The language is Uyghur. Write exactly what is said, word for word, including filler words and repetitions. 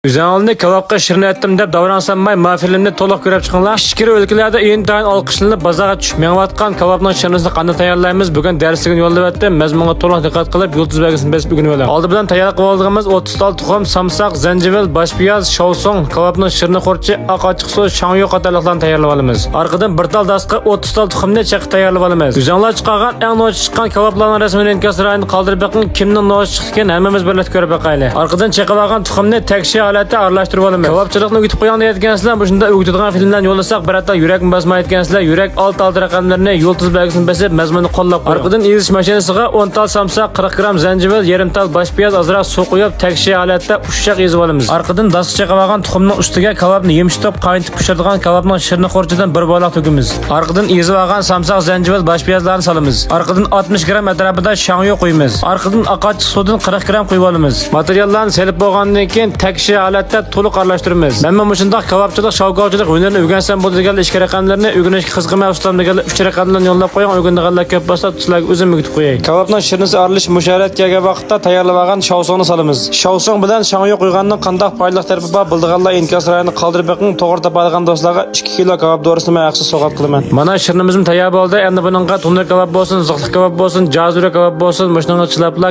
ئۆزۈڭلارنى كاۋاپقا شىرنە ئەتتىم دەپ داۋراڭسانماي، ما فىلىمنى تولۇق كۆرۈپ چىقىڭلار. ئىچكىرى ئۆلكىلەردە ئىنتايىن ئالقىشلىنىپ، بازارغا چۈشۈپ مېڭىۋاتقان كاۋاپنىڭ شىرنىسىنى قانداق تەييارلايمىز؟ بۈگۈن دەرسلىكىنى يوللىۋەتتىم. مەزمۇنغا تولۇق دىققەت قىلىپ، يۇلتۇز بەلگىسىنى بېسىپ ئۆگىنىۋېلىڭ. ئالدى بىلەن تەييارلىق قىلىۋالىدىغىنىمىز ئوتتۇز تال تۇخۇم، سامساق، زەنجىۋىل، باش پىياز، شاۋسۇڭ، كاۋاپنىڭ شىرنە خۇرۇچى، ئاق ئاچچىق سۇ، شاڭيۇ قاتارلىقلارنى تەييارلىۋالىمىز. ئارقىدىن بىر تال داسقا ئوتتۇز تال تۇخۇمنى چېقىپ تەييارلىۋالىمىز. ئۆزۈڭلار چىقارغان ئەڭ نوچى چىققان كاۋاپلارنىڭ رەسىمىنى ئىنكاس رايىنى قالدۇرۇپ بېقىڭ. كىمنىڭ نوچى چىقتىكىن ھەممىمىز بىرلىكتە كۆرۈپ باقايلى. ئارقىدىن چېقىۋالغان تۇخۇمنى تەكشى ھالەتتە ئارىلاشتۇرۇۋالىمىز. كاۋاپچىلىقنى ئۆگىتىپ قويۇڭ دەيدىكەنسىلەر، مۇشۇنداق ئۆگىتىدىغان فىلىملەرنى يوللىساق، بىر ھەتتا يۈرەكمۇ باسمايدىكەنسىلەر. يۈرەك ئالتە ئالتە رەقەملىرىنى، يۇلتۇز بەلگىسىنى بېسىپ، مەزمۇننى قوللاپ قويۇڭ. ئارقىدىن ئېزىش ماشىنىسىغا ئون تال سامساق، قىرىق گرام زەنجىۋىل، يېرىم تال باش پىياز، ئازراق سۇ قۇيۇپ، تەكشى ھالەتتە ئۇششاق ئېزىۋالىمىز. ئارقىدىن داسقا چېقىۋالغان تۇخۇمنىڭ ئۈستىگە كاۋاپنى يېمىشتۇرۇپ، قاينىتىپ پىشۇرىدىغان كاۋاپنىڭ شىرنە خۇرۇچىدىن بىر بويلاق تۆكىمىز. ئارقىدىن ئېزىۋالغان سامساق، زەنجىۋىل، باش پىيازلارنى سالىمىز. ئارقىدىن ئاتمىش گرام ئەتراپىدا شاڭيۇ قۇيىمىز. ئارقىدىن ئاق ئاچچىق سۇدىن قىرىق گرام قۇيۇۋالىمىز. ماتېرىياللارنى سېلىپ بولغاندىن كېيىن تەكشى ھالەتتە تولۇق ئارىلاشتۇرىمىز. مەنمۇ مۇشۇنداق كاۋاپچىلىق، شاۋكاۋچىلىق ھۈنىرىنى ئۆگەنسەم بولىدۇ دېگەنلەر ئىككى رەقەملىرىنى، ئۆگىنىشكە قىزىقىمەن ئۇستام دېگەنلەر ئۈچ رەقەملىرىنى يوللاپ قويۇڭ. ئۆگىنىدىغانلار كۆپ بولسا، سىلەرگە ئۆزۈم ئۆگىتىپ قوياي. كاۋاپنىڭ شىرنىسى ئارىلىشىپ مۇشۇ ھالەتكە كەلگەن ۋاقىتتا تەييارلىۋالغان شاۋسۇڭنى سالىمىز. شاۋسۇڭ بىلەن شاڭيۇ قۇيغاننىڭ قانداق پايدىلىق تەرىپى بار بىلىدىغانلار ئىنكاس رايىنى قالدۇرۇپ بېقىڭ. توغرا تاپالىغان دوستلارغا ئىككى كىلو كاۋاپ دورىسىنى مەن ھەقسىز سوۋغات قىلىمەن. مانا شىرنىمىزمۇ تەييار بولدى. ئەمدى بۇنىڭغا تونۇر كاۋاپ بولسۇن، زىخلىق كاۋاپ بولسۇن، جازۇرە كاۋاپ بولسۇن، مۇشۇنىڭغا چىلاپلا